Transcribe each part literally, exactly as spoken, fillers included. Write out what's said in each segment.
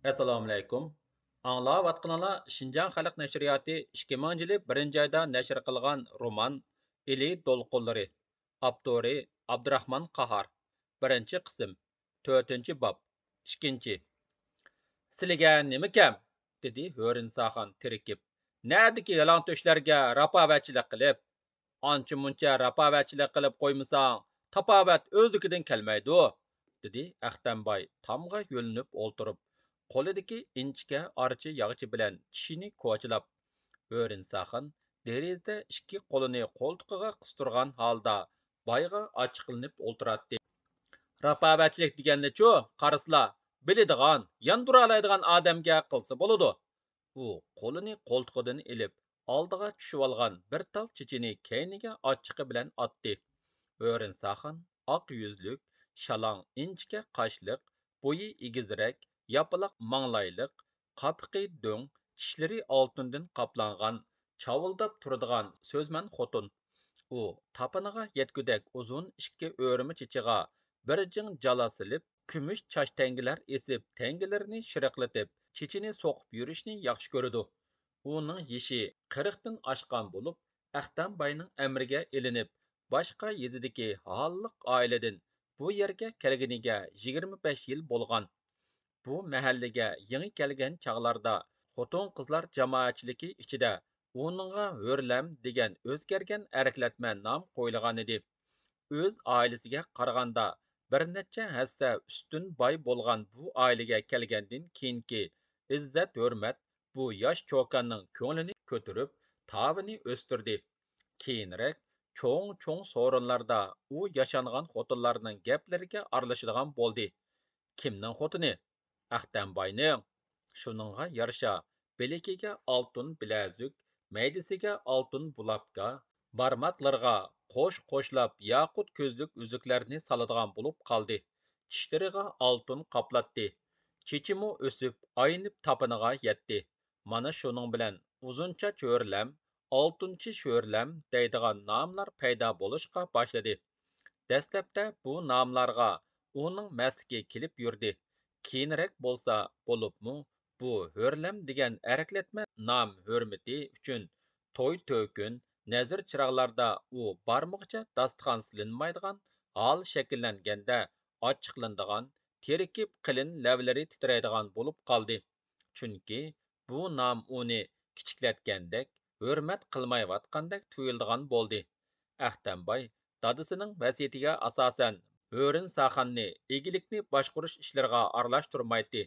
ئەسسالامۇئەلەيكۇم. ئاڭلاۋاتقىنىڭلار شىنجاڭ خەلق نەشرىياتى ئىككى مىڭىنچى يىلى بىرىنچى ئايدا نەشر قىلغان رومان ئىلى دولقۇنلىرى. ئاپتورى ئابدۇراخمان قاھار. بىرىنچى قىسىم. تۆتىنچى باب. ئىككىنچى. سىلىگە نېمە كەم؟ دېدى ھۆرىنساخان تېرىكىپ. نەدىكى يالاڭتۆشلەرگە راپاۋەتچىلىك قىلىپ، ئانچە-مۇنچە راپاۋەتچىلىك قىلىپ قويمىساڭ، تاپاۋەت ئۆزلۈكىدىن كەلمەيدۇ، دېدى ئەختەمباي تامغا يۆلىنىپ ئولتۇرۇپ، قولىدىكى ئىنچىكە ئارچا ياغىچى بىلەن چىشىنى كوچىلاپ. ھۆرىنساخان دېرىزىدە ئىككى قولىنى قولتۇقىغا قىستۇرغان ھالدا بايغا ئاچچىقلىنىپ ئولتۇراتتى. راپاۋەتچىلىك دېگەننىچۇ، قارىسىلا، بىلىدىغان، ياندۇرالايدىغان ئادەمگە قىلسا بولىدۇ. ئۇ قولىنى قولتۇقىدىن ئېلىپ، ئالدىغا چۈشۈۋالغان بىر تال چېچىنى كەينىگە ئاچچىقى بىلەن ئاتتى. ھۆرىنساخان ئاق يۈزلۈك، شالاڭ ئىنچىكە قاشلىق، بويى ئېگىزرەك، ياپىلاق ماڭلايلىق، قاپىقى دۆڭ، چىشلىرى ئالتۇندىن قاپلانغان، چاۋۇلداپ تۇرىدىغان سۆزمەن خوتۇن. ئۇ تاپىنىغا يەتكۈدەك ئۇزۇن ئىككى ئۆرمە چېچىغا بىر جىڭ جالا سېلىپ، كۈمۈش چاچ تەڭگىلەر ئېسىپ، تەڭگىلىرىنى شىرىقلىتىپ، چېچىنى سوقۇپ يۈرۈشنى ياخشى كۆرىدۇ. ئۇنىڭ يېشى قىرىقتىن ئاشقان بولۇپ، ئەختەم باينىڭ ئەمرىگە ئېلىنىپ، باشقا يېزىدىكى ھاللىق ئائىلىدىن بۇ يەرگە كەلگىنىگە يىگىرمە بەش يىل بولغان. بۇ مەھەللىگە يېڭى كەلگەن چاغلاردا خوتۇن-قىزلار جامائەتچىلىكى ئىچىدە ئۇنىڭغا ھۆرلەم دېگەن ئۆزگەرگەن ئەركىلەتمە نام قويۇلغانىدى. ئۆز ئائىلىسىگە قارىغاندا بىر نەچچە ھەسسە ئۈستۈن باي بولغان بۇ ئائىلىگە كەلگەندىن كېيىنكى ئىززەت-ھۆرمەت بۇ ياش چوكاننىڭ كۆڭلىنى كۆتۈرۈپ، تاۋىنى ئۆستۈردى. كېيىنرەك چوڭ-چوڭ سورۇنلاردا ئۇ ياشانغان خوتۇنلارنىڭ گەپلىرىگە ئارىلىشىدىغان بولدى. كىمنىڭ خوتۇنى؟ ئەختەمباينىڭ. شۇنىڭغا يارىشا، بىلىكىگە ئالتۇن بىلەزۈك، مەيدىسىگە ئالتۇن بۇلاپكا، بارماقلىرىغا قوش-قوشلاپ ياقۇت كۆزلۈك ئۈزۈكلەرنى سالىدىغان بولۇپ قالدى. چىشلىرىغا ئالتۇن قاپلاتتى. چېچىمۇ ئۆسۈپ، ئاينىپ تاپىنىغا يەتتى. مانا شۇنىڭ بىلەن ئۇزۇن چاچ ھۆرلەم، ئالتۇن چىش ھۆرلەم دەيدىغان ناملار پەيدا بولۇشقا باشلىدى. دەسلەپتە بۇ ناملارغا ئۇنىڭ مەستلىكى كېلىپ يۈردى. كېيىنرەك بولسا، بولۇپمۇ بۇ ھۆرلەم دېگەن ئەركىلەتمە نام ھۆرمىتى ئۈچۈن توي-تۆكۈن، نەزىر-چىراغلاردا ئۇ بارمىغۇچە داستىخان سېلىنمايدىغان ھال شەكىللەنگەندە ئاچچىقلىنىدىغان، تېرىكىپ قېلىن لەۋلىرى تىترەيدىغان بولۇپ قالدى. چۈنكى بۇ نام ئۇنى كىچىكلەتكەندەك، ھۆرمەت قىلمايۋاتقاندەك تۇيۇلىدىغان بولدى. ئەختەمباي دادىسىنىڭ ۋەسىيىتىگە ئاساسەن، ھۆرىنساخاننى ئىگىلىكنى باشقۇرۇش ئىشلىرىغا ئارىلاشتۇرمايتتى.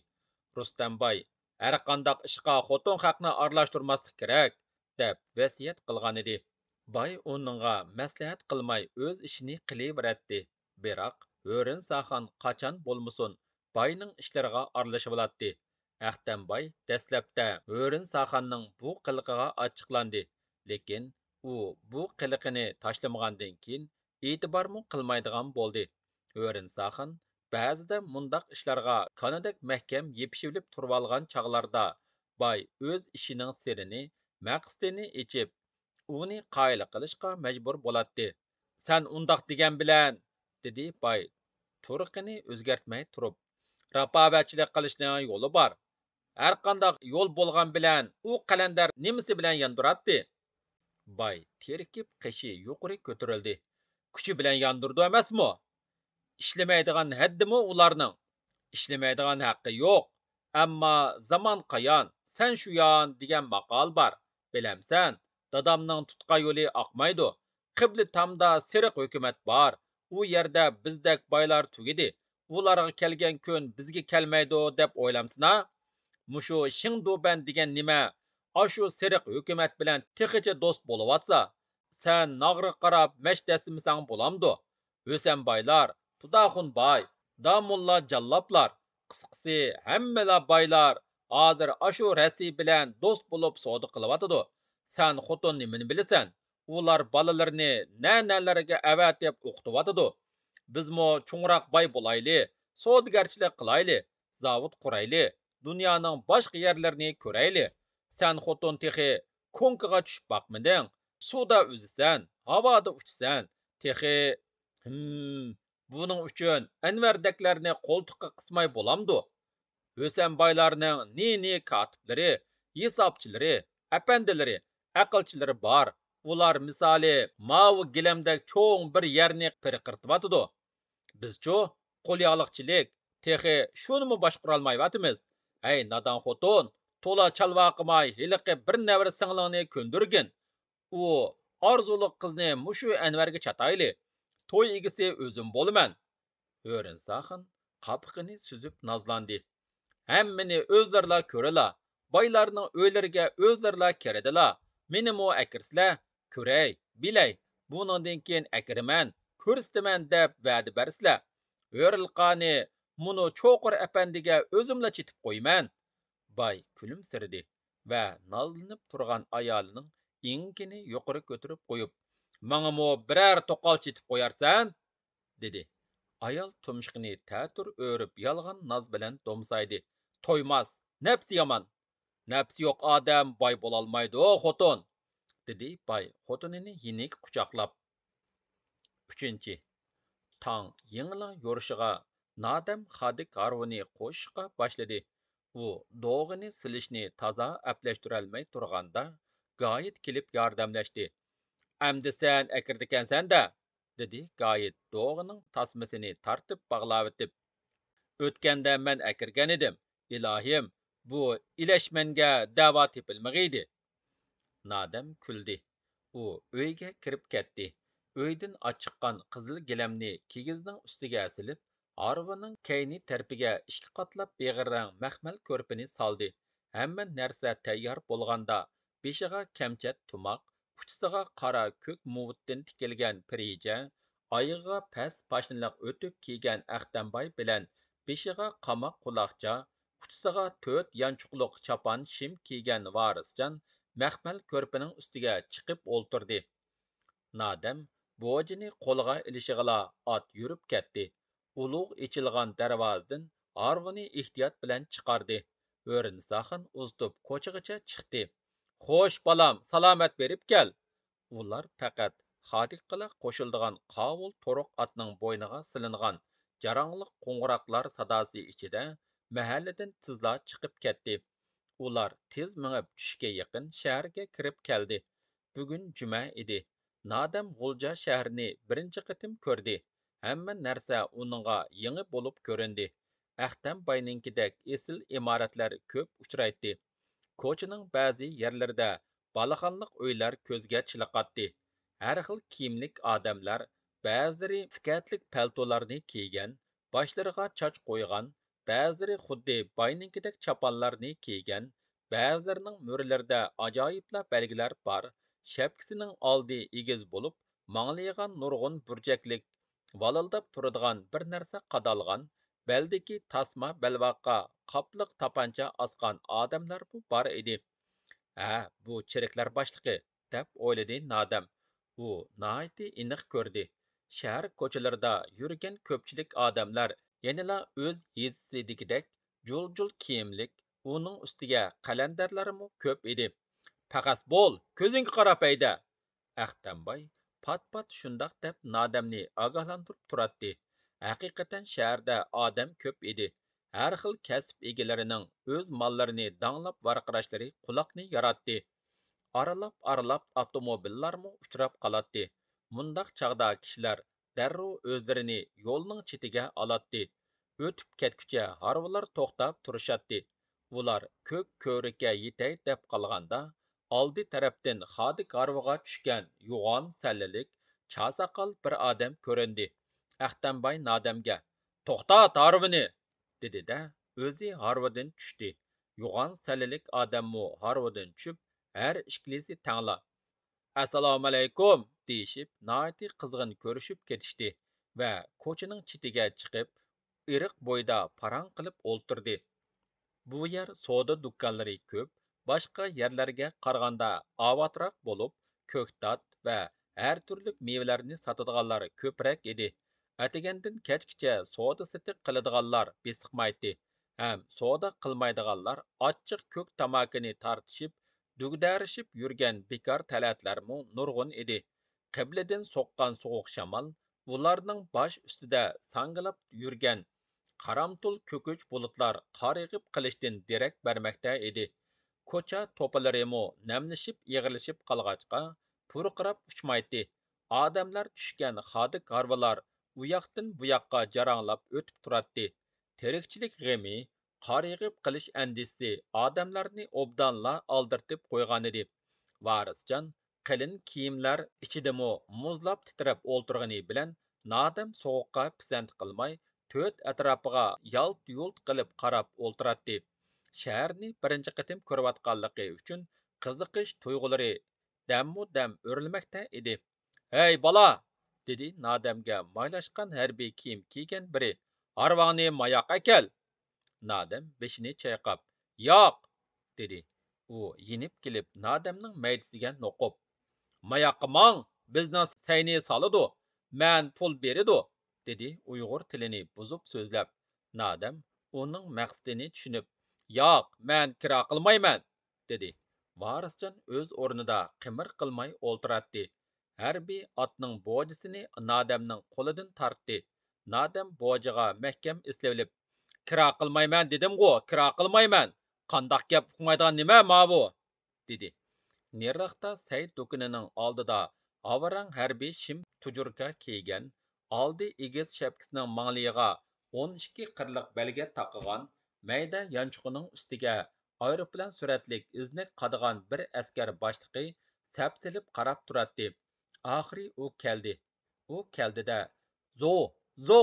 رۇستەمباي، «ھەرقانداق ئىشقا خوتۇن خەقنى ئارىلاشتۇرماسلىق كېرەك» دەپ ۋەسىيەت قىلغانىدى. باي ئۇنىڭغا مەسلىھەت قىلماي ئۆز ئىشىنى قىلىۋېرەتتى. بىراق، ھۆرىنساخان قاچان بولمىسۇن، باينىڭ ئىشلىرىغا ئارىلىشىۋالاتتى. ئەختەمباي دەسلەپتە ھۆرىنساخاننىڭ بۇ قىلىقىغا ئاچچىقلاندى، لېكىن ئۇ بۇ قىلىقىنى تاشلىمىغاندىن كېيىن ئېتىبارمۇ قىلمايدىغان بولدى. ھۆرىنساخان بەزىدە مۇنداق ئىشلارغا كانىدەك مەھكەم يېپىشىۋېلىپ تۇرۇۋالغان چاغلاردا باي ئۆز ئىشىنىڭ سىرىنى، مەقسىتىنى ئېچىپ، ئۇنى قايىل قىلىشقا مەجبۇر بولاتتى. «سەن ئۇنداق دېگەن بىلەن»، دېدى باي تۇرقىنى ئۆزگەرتمەي تۇرۇپ. «راپاۋەتچىلىك قىلىشنىڭ يولى بار. ھەرقانداق يول بولغان بىلەن ئۇ قەلەندەر نېمىسى بىلەن ياندۇراتتى؟» باي تېرىكىپ قېشى يۇقىرى كۆتۈرۈلدى. «كۈچى بىلەن ياندۇرىدۇ ئەمەسمۇ؟ ئىشلىمەيدىغان ھەددىمۇ ئۇلارنىڭ؟ ئىشلىمەيدىغان ھەققى يوق. ئەمما زامان قايان، سەن شۇيان دېگەن ماقال بار. بىلەمسەن، دادامنىڭ تۇتقان يولى ئاقمايدۇ. قىبلە تامدا سېرىق ھۆكۈمەت بار. ئۇ يەردە بىزدەك بايلار تۈگىدى. ئۇلارغا كەلگەن كۈن بىزگە كەلمەيدۇ دەپ ئويلامسىنا؟ مۇشۇ شىڭدۇبەن دېگەن نېمە ئاشۇ سېرىق ھۆكۈمەت بىلەن تېخىچە دوست بولۇۋاتسا، سەن ناغرىغا قاراپ مەش دەسسىمىسەڭ بولامدۇ؟ ھۆسەن بايلار، تۇداخۇن باي، داموللا جاللاپلار، قىسقىسى، ھەممىلا بايلار ھازىر ئاشۇ رەسىي بىلەن دوست بولۇپ سودا قىلىۋاتىدۇ. سەن خوتۇن نېمىنى بىلىسەن؟ ئۇلار بالىلىرىنى نە-نەلەرگە ئەۋەتىپ ئوقۇتۇۋاتىدۇ. بىزمۇ چوڭراق باي بولايلى، سودىگەرچىلىك قىلايلى، زاۋۇت قۇرايلى، دۇنيانىڭ باشقا يەرلىرىنى كۆرەيلى. سەن خوتۇن تېخى كوڭكىغا چۈشۈپ باقمىدىڭ. سۇدا ئۈزىسەن، ھاۋادا ئۇچىسەن. تېخى، ھىم، بۇنىڭ ئۈچۈن ئەنۋەردەكلەرنى قولتۇققا قىسماي بولامدۇ؟ ھۆسەن بايلارنىڭ نى-نى كاتىپلىرى، ھېسابچىلىرى، ئەپەندىلىرى، ئەقىلچىلىرى بار. ئۇلار مىسالى ماۋۇ گىلەمدەك چوڭ بىر يەرنى پىرقىرىتىۋاتىدۇ. بىزچۇ، قول ياغلىقچىلىك، تېخى شۇنىمۇ باشقۇرالمايۋاتىمىز. ھەي، نادان خوتۇن، تولا چالۋاقىماي ھېلىقى بىر نەۋرە سىڭلىڭنى كۆندۈرگىن. ئۇ ئارزۇلۇق قىزنى مۇشۇ ئەنۋەرگە چاتايلى. توي ئىگىسى ئۆزۈم بولىمەن. ھۆرىنساخان قاپىقىنى سۈزۈپ نازلاندى. ھەممىنى ئۆزلىرىلا كۆرىلا. بايلارنىڭ ئۆيلىرىگە ئۆزلىرىلا كىرىدىلا. مېنىمۇ ئەكىرسىلە، كۆرەي، بىلەي. بۇنىڭدىن كېيىن ئەكىرىمەن، كۆرسىتىمەن دەپ ۋەدە بەرسىلە. ھۆرىلقانى مۇنۇ چوقۇر ئەپەندىگە ئۆزۈملا چېتىپ قويىمەن. باي كۈلۈمسىرىدى ۋە نازلىنىپ تۇرغان ئايالىنىڭ ئېڭىكىنى يۇقىرى كۆتۈرۈپ قويۇپ، ماڭىمۇ بىرەر توقال چېتىپ قويارسەن؟ دېدى. ئايال تۇمشۇقىنى تەتۈر ئۆرۈپ يالغان ناز بىلەن دومسايدى. تويماس، نەپسى يامان. نەپسى يوق ئادەم باي بولالمايدۇ، خوتۇن، دېدى باي خوتۇنىنى يېنىك قۇچاقلاپ. ئۈچىنچى. تاڭ يېڭىلا يورۇشىغا نادەم خادىك ھارۋىنى قوشۇشقا باشلىدى. ئۇ دوغىنى سېلىشنى تازا ئەپلەشتۈرەلمەي تۇرغاندا، گايىت كېلىپ ياردەملەشتى. ئەمدى سەن ئەكىرىدىكەنسەن-دە، دېدى گايىت دوغىنىڭ تاسمىسىنى تارتىپ باغلاۋېتىپ. ئۆتكەندە مەن ئەكىرگەنىدىم. ئىلاھىم، بۇ ئىلەشمەنگە دەۋا تېپىلمىغىيدى. نادەم كۈلدى. ئۇ ئۆيگە كىرىپ كەتتى. ئۆيدىن ئاچىققان قىزىل گىلەمنى كىگىزنىڭ ئۈستىگە سېلىپ، ھارۋىنىڭ كەينى تەرىپىگە ئىككى قاتلاپ بېغىرەڭ مەخمەل كۆرپىنى سالدى. ھەممە نەرسە تەييار بولغاندا، بېشىغا كەمچەت تۇماق، ئۇچىسىغا قارا كۆك مۇۋىتتىن تىكىلگەن پىرىجە، ئايىغىغا پەس پاشنىلىق ئۆتۈك كىيگەن ئەختەمباي بىلەن بېشىغا قاماق قۇلاقچا، ئۇچىسىغا تۆت يانچۇقلۇق چاپان شىم كىيگەن ۋارىسجان مەخمەل كۆرپىنىڭ ئۈستىگە چىقىپ ئولتۇردى. نادەم بوجىنى قولىغا ئېلىشىغىلا ئات يۈرۈپ كەتتى. ئۇلۇغ ئېچىلغان دەرۋازىدىن ھارۋىنى ئېھتىيات بىلەن چىقاردى. ھۆرىنساخان ئۇزىتىپ كوچىغىچە چىقتى. خوش، بالام، سالامەت بېرىپ كەل. ئۇلار پەقەت خادىكقىلا قوشۇلىدىغان قاۋۇل تورۇق ئاتنىڭ بوينىغا سېلىنغان جاراڭلىق قوڭغۇراقلار ساداسى ئىچىدە مەھەللىدىن تېزلا چىقىپ كەتتى. ئۇلار تېز مېڭىپ، چۈشكە يېقىن شەھەرگە كىرىپ كەلدى. بۈگۈن جۈمە ئىدى. نادەم غۇلجا شەھىرىنى بىرىنچى قېتىم كۆردى. ھەممە نەرسە ئۇنىڭغا يېڭى بولۇپ كۆرۈندى. ئەختەم باينىڭكىدەك ئېسىل ئىمارەتلەر كۆپ ئۇچرايتتى. كوچىنىڭ بەزى يەرلىرىدە بالاخانلىق ئۆيلەر كۆزگە چېلىقاتتى. ھەر خىل كىيىملىك ئادەملەر، بەزىلىرى سىكەتلىك پەلتولارنى كىيگەن، باشلىرىغا چاچ قويغان، بەزىلىرى خۇددى باينىڭكىدەك چاپانلارنى كىيگەن، بەزىلىرىنىڭ مۈرىلىرىدە ئاجايىپلا بەلگىلەر بار، شەپكىسىنىڭ ئالدى ئېگىز بولۇپ، ماڭلىيىغان نۇرغۇن بۇرجەكلىك ۋالىلداپ تۇرىدىغان بىر نەرسە قادالغان، بەلدىكى تاسما بەلباغقا قاپلىق تاپانچا ئاسقان ئادەملەرمۇ بار ئىدى. ھە، بۇ چېرىكلەر باشلىقى، دەپ ئويلىدى نادەم. ئۇ ناھايىتى ئېنىق كۆردى. شەھەر كوچىلىرىدا يۈرگەن كۆپچىلىك ئادەملەر يەنىلا ئۆز يېزىسىدىكىدەك جۇل-جۇل كىيىملىك، ئۇنىڭ ئۈستىگە قەلەندەرلەرمۇ كۆپ ئىدى. پەخەس بول، كۆزۈڭگە قاراپ ھەيدە! ئەختەمباي پات-پات شۇنداق دەپ نادەمنى ئاگاھلاندۇرۇپ تۇراتتى. ھەقىقەتەن شەھەردە ئادەم كۆپ ئىدى. ھەر خىل كەسىپ ئىگىلىرىنىڭ ئۆز ماللىرىنى داڭلاپ ۋارقىراشلىرى قۇلاقنى ياراتتى. ئارىلاپ-ئارىلاپ ئاپتوموبىللارمۇ ئۇچراپ قالاتتى. مۇنداق چاغدا كىشىلەر دەررۇ ئۆزلىرىنى يولنىڭ چېتىگە ئالاتتى. ئۆتۈپ كەتكۈچە ھارۋىلار توختاپ تۇرۇشاتتى. ئۇلار كۆك كۆۋرۈككە يېتەي دەپ قالغاندا، ئالدى تەرەپتىن خادىك ھارۋىغا چۈشكەن يوغان سەللىلىك، چاساقال بىر ئادەم كۆرۈندى. ئەختەمباي نادەمگە، توختات ھارۋىنى! دېدى-دە، ئۆزى ھارۋىدىن چۈشتى. يوغان سەللىلىك ئادەممۇ ھارۋىدىن چۈشۈپ، ھەر ئىككىلىسى تەڭلا، ئەسسالامۇئەلەيكۇم! دېيىشىپ، ناھايىتى قىزغىن كۆرۈشۈپ كېتىشتى ۋە كوچىنىڭ چېتىگە چىقىپ، ئېرىق بويىدا پاراڭ قىلىپ ئولتۇردى. بۇ يەر سودا دۇكانلىرى كۆپ، باشقا يەرلەرگە قارىغاندا ئاۋاتراق بولۇپ، كۆكتات ۋە ھەر تۈرلۈك مېۋىلەرنى ساتىدىغانلار كۆپرەك ئىدى. ئەتىگەندىن كەچكىچە سودا سېتىق قىلىدىغانلار بېسىقمايتتى ھەم سودا قىلمايدىغانلار ئاچچىق كۆك تاماكىنى تارتىشىپ، دۈگدەرىشىپ يۈرگەن بىكار تەلەتلەرمۇ نۇرغۇن ئىدى. قىبلىدىن سوققان سوغۇق شامال ئۇلارنىڭ باش ئۈستىدە ساڭگىلاپ يۈرگەن قارامتۇل كۆكۈچ بۇلۇتلار قار يېغىپ قېلىشتىن دېرەك بەرمەكتە ئىدى. كوچا توپىلىرىمۇ نەملىشىپ ئېغىرلىشىپ قالغاچقا، پۇرقىراپ ئۇچمايتتى. ئادەملەر چۈشكەن خادىك ھارۋىلار ئۇياقتىن بۇياققا جاراڭلاپ ئۆتۈپ تۇراتتى. تىرىكچىلىك غېمى، قار يېغىپ قېلىش ئەندىشىسى ئادەملەرنى ئوبدانلا ئالدىرىتىپ قويغانىدى. ۋارىسجان قېلىن كىيىملەر ئىچىدىمۇ مۇزلاپ تىترەپ ئولتۇرغىنى بىلەن، نادەم سوغۇققا پىسەنت قىلماي، تۆت ئەتراپىغا يالت-يۇلت قىلىپ قاراپ ئولتۇراتتى. شەھەرنى بىرىنچى قېتىم كۆرۈۋاتقانلىقى ئۈچۈن قىزىقىش تۇيغۇلىرى دەممۇ دەم ئۆرلىمەكتە ئىدى. «ھەي، بالا!» دېدى نادەمگە مايلاشقان ھەربىي كىيىم كىيگەن بىرى. «ھارۋاڭنى ماياققا ئەكەل!» نادەم بېشىنى چايقاپ، «ياق!» دېدى. ئۇ يېنىپ كېلىپ نادەمنىڭ مەيدىسىگە نوقۇپ، «ماياققا ماڭ، بىزنىڭ سەينى سالىدۇ، مەن پۇل بېرىدۇ» دېدى ئۇيغۇر تىلىنى بۇزۇپ سۆزلەپ. نادەم ئۇنىڭ مەقسىتىنى چۈشىنىپ، «ياق، مەن كىرا قىلمايمەن» دېدى. ۋارىسجان ئۆز ئورنىدا قىمىر قىلماي ئولتۇراتتى. ھەربىي ئاتنىڭ بوجىسىنى نادەمنىڭ قولىدىن تارتتى. نادەم بوجىغا مەھكەم ئېسىلىۋېلىپ، «كىرا قىلمايمەن دېدىمغۇ، كىرا قىلمايمەن! قانداق گەپ ئۇقمايدىغان نېمە ماۋۇ؟» دېدى. نېرىراقتا سەي دۇكىنىنىڭ ئالدىدا ئاۋارەڭ ھەربىي شىم تۇجۇركا كىيگەن، ئالدى ئېگىز شەپكىسىنىڭ ماڭلىيىغا ئون ئىككى قىرلىق بەلگە تاقىغان، مەيدە يانچۇقىنىڭ ئۈستىگە ئايروپىلان سۈرئەتلىك ئىزنەك قادىغان بىر ئەسكەر باشلىقى سەپسېلىپ قاراپ تۇراتتى. ئاخىرى ئۇ كەلدى. ئۇ كەلدى-دە، «زو! زو!»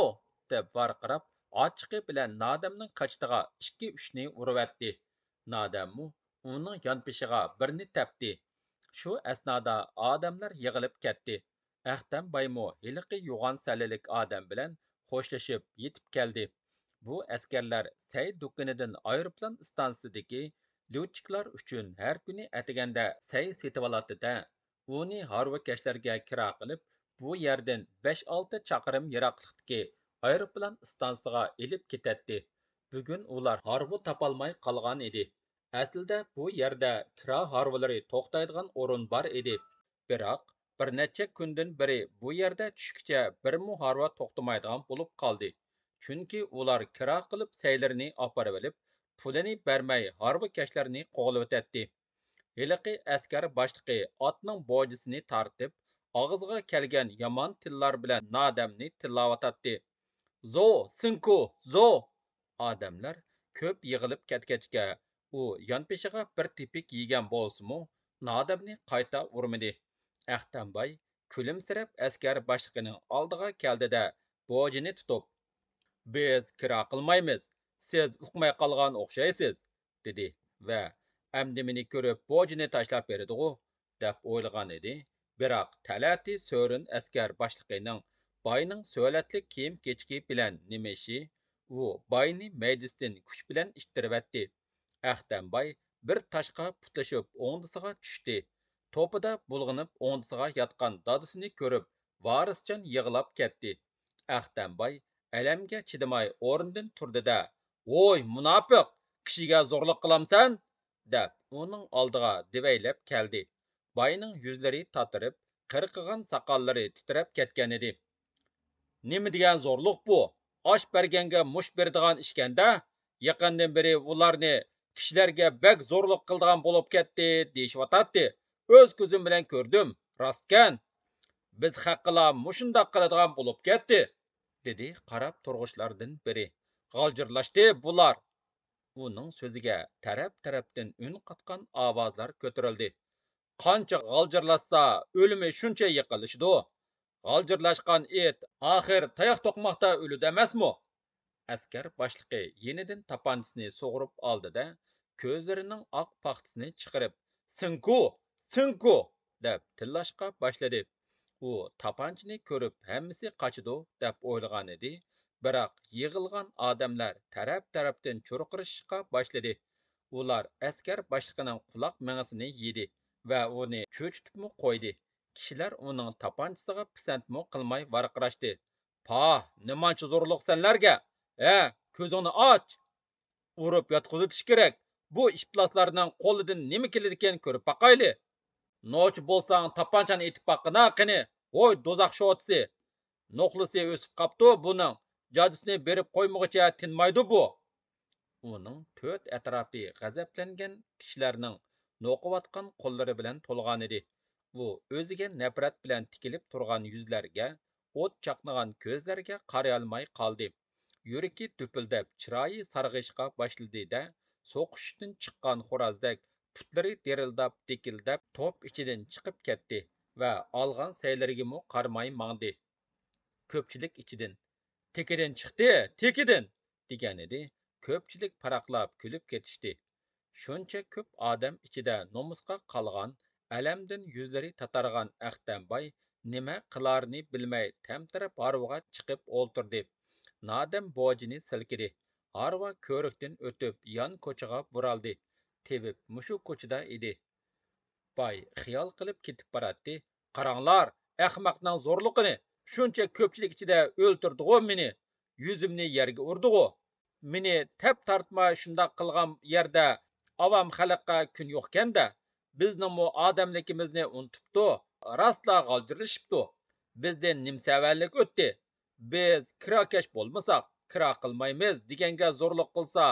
دەپ ۋارقىراپ، ئاچچىقى بىلەن نادەمنىڭ كاچىتىغا ئىككى-ئۈچنى ئۇرۇۋەتتى. نادەممۇ ئۇنىڭ يانپېشىغا بىرنى تەپتى. شۇ ئەسنادا ئادەملەر يىغىلىپ كەتتى. ئەختەم بايمۇ ھېلىقى يوغان سەللىلىك ئادەم بىلەن خوشلىشىپ يېتىپ كەلدى. بۇ ئەسكەرلەر سەي دۇكىنىدىن ئايروپىلان ئىستانسىسىدىكى ليۇچىكلار ئۈچۈن ھەر كۈنى ئەتىگەندە سەي سېتىۋالاتتى-دە، ئۇنى ھارۋىكەشلەرگە كىرا قىلىپ، بۇ يەردىن بەش-ئالتە چاقىرىم يىراقلىقتىكى ئايروپىلان ئىستانسىسىغا ئېلىپ كېتەتتى. بۈگۈن ئۇلار ھارۋا تاپالماي قالغان ئىدى. ئەسلىدە بۇ يەردە كىرا ھارۋىلىرى توختايدىغان ئورۇن بار ئىدى. بىراق، بىر نەچچە كۈندىن بېرى بۇ يەردە چۈشكىچە بىرمۇ ھارۋا توختىمايدىغان بولۇپ قالدى. چۈنكى ئۇلار كىرا قىلىپ سەيلىرىنى ئاپىرىۋېلىپ، پۇلىنى بەرمەي ھارۋىكەشلەرنى قوغلىۋېتەتتى. ھېلىقى ئەسكەر باشلىقى ئاتنىڭ بوجىسىنى تارتىپ، ئاغزىغا كەلگەن يامان تىللار بىلەن نادەمنى تىللاۋاتاتتى. «زو، سىنكۇ، زو!» ئادەملەر كۆپ يىغىلىپ كەتكەچكە، ئۇ يانپېشىغا بىر تېپىك يېگەن بولسىمۇ، نادەمنى قايتا ئۇرمىدى. ئەختەمباي كۈلۈمسىرەپ ئەسكەر باشلىقىنىڭ ئالدىغا كەلدى-دە، بوجىنى تۇتۇپ، «بىز كىرا قىلمايمىز، سىز ئۇقماي قالغان ئوخشايسىز» دېدى ۋە «ئەمدى مېنى كۆرۈپ بوجىنى تاشلاپ بېرىدىغۇ» دەپ ئويلىغان ئىدى. بىراق تەلەتى سۆرۈن ئەسكەر باشلىقىنىڭ باينىڭ سۆلەتلىك كىيىم-كېچىكى بىلەن نېمە ئىشى؟ ئۇ باينى مەيدىسىدىن كۈچ بىلەن ئىتتىرىۋەتتى. ئەختەمباي بىر تاشقا پۇتلىشىپ ئوڭدىسىغا چۈشتى. توپىدا بۇلغىنىپ ئوڭدىسىغا ياتقان دادىسىنى كۆرۈپ، ۋارىسجان يىغلاپ كەتتى. ئەختەمباي ئەلەمگە چىدىماي ئورنىدىن تۇردى-دە، «ۋوي، مۇناپىق! كىشىگە زورلۇق قىلامسەن؟» دەپ، ئۇنىڭ ئالدىغا دېۋەيلەپ كەلدى. باينىڭ يۈزلىرى تاتىرىپ، قىرقىغان ساقاللىرى تىترەپ كەتكەنىدى. «نېمە دېگەن زورلۇق بۇ؟ ئاش بەرگەنگە مۇش بېرىدىغان ئىشكەن-دە! يېقىندىن بېرى ئۇلارنى كىشىلەرگە بەك زورلۇق قىلىدىغان بولۇپ كەتتى دېيىشىۋاتاتتى. ئۆز كۆزۈم بىلەن كۆردۈم، راستكەن! بىز خەققىلا مۇشۇنداق قىلىدىغان بولۇپ كەتتى!» دېدى قاراپ تۇرغۇچىلاردىن بىرى. «غالجىرلاشتى بۇلار!» ئۇنىڭ سۆزىگە تەرەپ-تەرەپتىن ئۈن قاتقان ئاۋازلار كۆتۈرۈلدى. «قانچە غالجىرلاشسا، ئۆلۈمى شۇنچە يېقىنلىشىدۇ. غالجىرلاشقان ئىت ئاخىر تاياق توقماقتا ئۆلىدۇ ئەمەسمۇ؟» ئەسكەر باشلىقى يېنىدىن تاپانچىسىنى سۇغۇرۇپ ئالدى-دە، كۆزلىرىنىڭ ئاق پاختىسىنى چىقىرىپ، «سىنكۇ! سىنكۇ!» دەپ تىللاشقا باشلىدى. ئۇ تاپانچىنى كۆرۈپ ھەممىسى قاچىدۇ دەپ ئويلىغانىدى، بىراق يىغىلغان ئادەملەر تەرەپ-تەرەپتىن چۇرقىرىشىشقا باشلىدى. ئۇلار ئەسكەر باشلىقىنىڭ قۇلاق مېڭىسىنى يېدى ۋە ئۇنى چۆچۈتۈپمۇ قويدى. كىشىلەر ئۇنىڭ تاپانچىسىغا پىسەنتمۇ قىلماي ۋارقىراشتى. «پاھ، نېمانچە زورلۇق سەنلەرگە! ھە، كۆزۈڭنى ئاچ! ئۇرۇپ ياتقۇزۇۋېتىش كېرەك! بۇ ئىپلاسلارنىڭ قولىدىن نېمە كېلىدىكىن كۆرۈپ باقايلى! نوچى بولساڭ تاپانچاڭنى ئېتىپ باققىنا قېنى! ھوي، دوزاخ شوتىسى! نوخلىسى ئۆسۈپ قاپتۇ بۇنىڭ! جاجىسىنى بېرىپ قويمىغۇچە تىنمايدۇ بۇ. ئۇنىڭ تۆت ئەتراپى غەزەپلەنگەن كىشىلەرنىڭ نوقۇۋاتقان قوللىرى بىلەن تولغانىدى. ئۇ ئۆزىگە نەپرەت بىلەن تىكىلىپ تۇرغان يۈزلەرگە، ئوت چاقنىغان كۆزلەرگە قارىيالماي قالدى. يۈرىكى دۈپۈلدەپ، چىرايى سارغىيىشقا باشلىدى-دە، سوقۇشتىن چىققان خورازدەك پۇتلىرى دىرىلداپ، دىكىلدەپ توپ ئىچىدىن چىقىپ كەتتى ۋە ئالغان سەيلىرىگىمۇ قارىماي ماڭدى. كۆپچىلىك ئىچىدىن، «تېكىدىن چىقتى، تېكىدىن!» دېگەنىدى. كۆپچىلىك پاراقلاپ كۈلۈپ كېتىشتى. شۇنچە كۆپ ئادەم ئىچىدە نومۇسقا قالغان، ئەلەمدىن يۈزلىرى تاتارغان ئەختەمباي نېمە قىلارىنى بىلمەي تەمتىرەپ ھارۋىغا چىقىپ ئولتۇردى. نادەم بوجىنى سىلكىدى. ھارۋا كۆۋرۈكتىن ئۆتۈپ يان كوچىغا بۇرالدى. تېۋىپ مۇشۇ كوچىدا ئىدى. باي خىيال قىلىپ كېتىپ باراتتى. «قاراڭلار، ئەخمەقنىڭ زورلۇقىنى! شۇنچە كۆپچىلىك ئىچىدە ئۆلتۈردىغۇ مېنى! يۈزۈمنى يەرگە ئۇردىغۇ! مېنى تەپ تارتماي شۇنداق قىلغان يەردە ئاۋام خەلققە كۈن يوقكەن-دە! بىزنىڭمۇ ئادەملىكىمىزنى ئۇنتۇپتۇ، راستلا غالجىرلىشىپتۇ. بىزدىن نېمە سەۋەنلىك ئۆتتى؟ بىز كىراكەش بولمىساق، كىرا قىلمايمىز دېگەنگە زورلۇق قىلسا،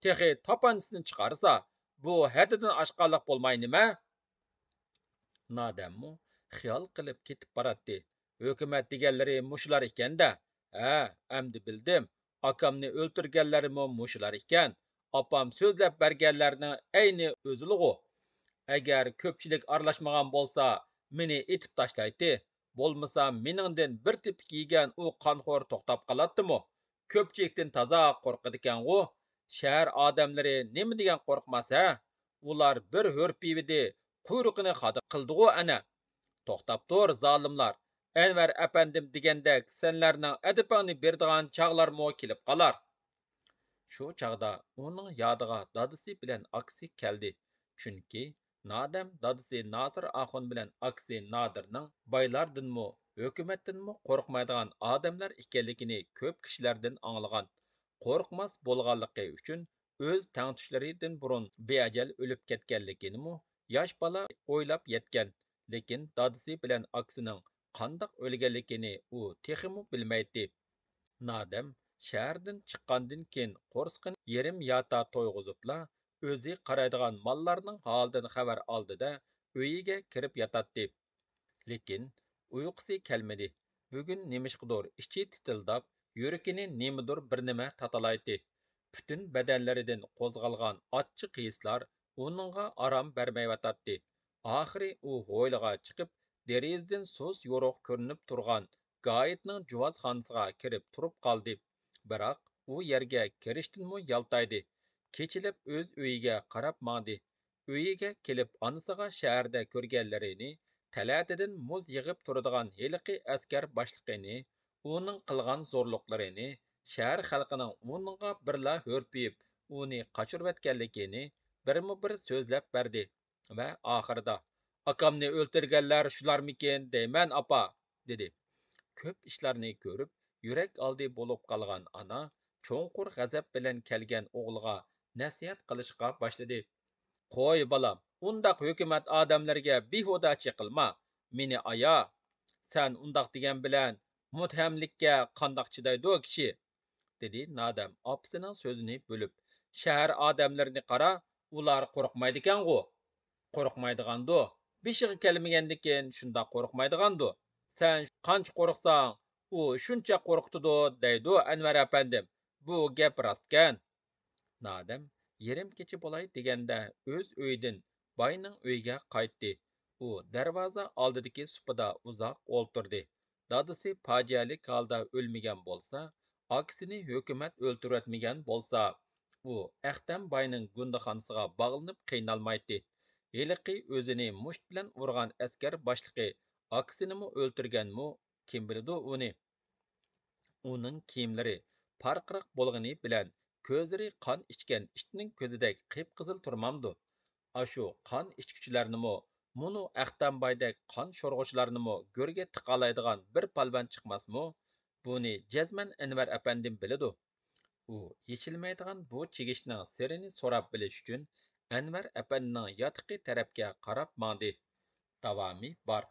تېخى تاپانچىسىنى چىقارسا، بۇ ھەددىدىن ئاشقانلىق بولماي نېمە؟» نادەممۇ خىيال قىلىپ كېتىپ باراتتى. «ھۆكۈمەت دېگەنلىرى مۇشۇلار ئىكەن-دە! ھە، ئەمدى بىلدىم. ئاكامنى ئۆلتۈرگەنلەرمۇ مۇشۇلار ئىكەن. ئاپام سۆزلەپ بەرگەنلەرنىڭ ئەينى ئۆزىلىغۇ. ئەگەر كۆپچىلىك ئارىلاشمىغان بولسا، مېنى ئېتىپ تاشلايتتى. بولمىسا مېنىڭدىن بىر تېپىك يېگەن ئۇ قانخور توختاپ قالاتتىمۇ؟ كۆپچىلىكتىن تازا قورقىدىكەنغۇ؟ شەھەر ئادەملىرى نېمە دېگەن قورقماس ھە؟ ئۇلار بىر ھۆرپىۋىدى، قۇيرۇقىنى خادا قىلدىغۇ ئەنە. توختاپ تۇر، زالىملار! ئەنۋەر ئەپەندىم دېگەندەك سەنلەرنىڭ ئەدىپىڭنى بېرىدىغان چاغلارمۇ كېلىپ قالار.» شۇ چاغدا ئۇنىڭ يادىغا دادىسى بىلەن ئاكىسى كەلدى. چۈنكى نادەم دادىسى ناسىر ئاخۇن بىلەن ئاكىسى نادىرنىڭ بايلاردىنمۇ، ھۆكۈمەتتىنمۇ قورقمايدىغان ئادەملەر ئىكەنلىكىنى كۆپ كىشىلەردىن ئاڭلىغان. قورقماس بولغانلىقى ئۈچۈن ئۆز تەڭتۇشلىرىدىن بۇرۇن بىئەجەل ئۆلۈپ كەتكەنلىكىنىمۇ ياش بالا ئويلاپ يەتكەن. لېكىن دادىسى بىلەن ئاكىسىنىڭ قانداق ئۆلگەنلىكىنى ئۇ تېخىمۇ بىلمەيتتى. نادەم شەھەردىن چىققاندىن كېيىن قورسىقىنى يېرىم ياتا تويغۇزۇپلا، ئۆزى قارايدىغان ماللارنىڭ ھالىدىن خەۋەر ئالدى-دە، ئۆيىگە كىرىپ ياتاتتى. لېكىن ئۇيقۇسى كەلمىدى. بۈگۈن نېمىشقىدۇر ئىچى تىتىلداپ، يۈرىكىنى نېمىدۇر بىر نېمە تاتىلايتتى. پۈتۈن بەدەنلىرىدىن قوزغالغان ئاچچىق ھېسلار ئۇنىڭغا ئارام بەرمەيۋاتاتتى. ئاخىرى ئۇ ھويلىغا چىقىپ، دېرىزىدىن سۇس يورۇق كۆرۈنۈپ تۇرغان گايىتنىڭ جۇۋازخانىسىغا كىرىپ تۇرۇپ قالدى. بىراق ئۇ يەرگە كىرىشتىنمۇ يالتايدى. كېچىلەپ ئۆز ئۆيىگە قاراپ ماڭدى. ئۆيىگە كېلىپ ئانىسىغا شەھەردە كۆرگەنلىرىنى، تەلەتىدىن مۇز يىغىپ تۇرىدىغان ھېلىقى ئەسكەر باشلىقىنى، ئۇنىڭ قىلغان زورلۇقلىرىنى، شەھەر خەلقىنىڭ ئۇنىڭغا بىرلا ھۆرپىيىپ، ئۇنى قاچۇرۇۋەتكەنلىكىنى بىرمۇ بىر سۆزلەپ بەردى. ۋە ئاخىرىدا، «ئاكامنى ئۆلتۈرگەنلەر شۇلارمىكىن دەيمەن، ئاپا؟» دېدى. كۆپ ئىشلارنى كۆرۈپ، يۈرەك ئالدى بولۇپ قالغان ئانا چوڭقۇر غەزەپ بىلەن كەلگەن ئوغلىغا نەسىھەت قىلىشقا باشلىدى. «قوي، بالام، ئۇنداق ھۆكۈمەت ئادەملىرىگە بىھۇدە چېقىلما. مېنى ئايا. سەن ئۇنداق دېگەن بىلەن مۇتتەھەملىككە قانداق چىدايدۇ كىشى؟» دېدى نادەم ئاپىسىنىڭ سۆزىنى بۆلۈپ. «شەھەر ئادەملىرىنى قارا، ئۇلار قورقمايدىكەنغۇ؟» «قورقمايدىغاندۇ؟ بېشىغا كەلمىگەندىكىن شۇنداق قورقمايدىغاندۇ؟ سەن قانچە قورقساڭ، ئۇ شۇنچە قورقۇتىدۇ دەيدۇ ئەنۋەر ئەپەندىم. بۇ گەپ راستكەن.» نادەم يېرىم كېچە بولاي دېگەندە ئۆز ئۆيىدىن باينىڭ ئۆيىگە قايتتى. ئۇ دەرۋازا ئالدىدىكى سۇپىدا ئۇزاق ئولتۇردى. دادىسى پاجىئەلىك ھالدا ئۆلمىگەن بولسا، ئاكىسىنى ھۆكۈمەت ئۆلتۈرۈۋەتمىگەن بولسا، ئۇ ئەختەم باينىڭ گۇندىخانىسىغا باغلىنىپ قىينالمايتتى. ھېلىقى ئۆزىنى مۇشت بىلەن ئۇرغان ئەسكەر باشلىقى ئاكىسىنىمۇ ئۆلتۈرگەنمۇ، كىم بىلىدۇ ئۇنى؟ ئۇنىڭ كىيىملىرى پارقىراق بولغىنى بىلەن، كۆزلىرى قان ئىچكەن ئىتنىڭ كۆزىدەك قىپقىزىل تۇرمامدۇ؟ ئاشۇ قان ئىچكۈچىلەرنىمۇ، مۇنۇ ئەختەمبايدەك قان شورىغۇچىلارنىمۇ گۆرگە تىقالايدىغان بىر پالۋان چىقماسمۇ؟ بۇنى جەزمەن ئەنۋەر ئەپەندىم بىلىدۇ. ئۇ يېشىلمەيدىغان بۇ چىگىشنىڭ سىرىنى سوراپ بىلىش ئۈچۈن ئەنۋەر ئەپەندىنىڭ ياتىقى تەرەپكە قاراپ ماڭدى. داۋامى بار.